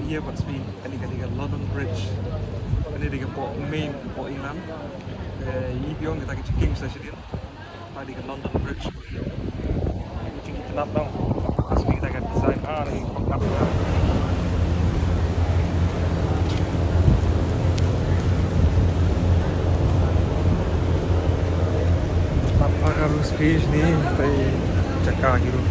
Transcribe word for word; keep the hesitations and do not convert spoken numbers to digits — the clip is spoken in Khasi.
Ïa, bad sbi kane ka dei ka London Bridge. Kane dei ka pdeng main pdeng England. Eh, i biang kita ki checking station. Kane dei ka London Bridge. Ki checking ki tnat dong. Sbi kita ka design, ah, ni pdeng. Apa harus sbi ni, tai jaka ki ruh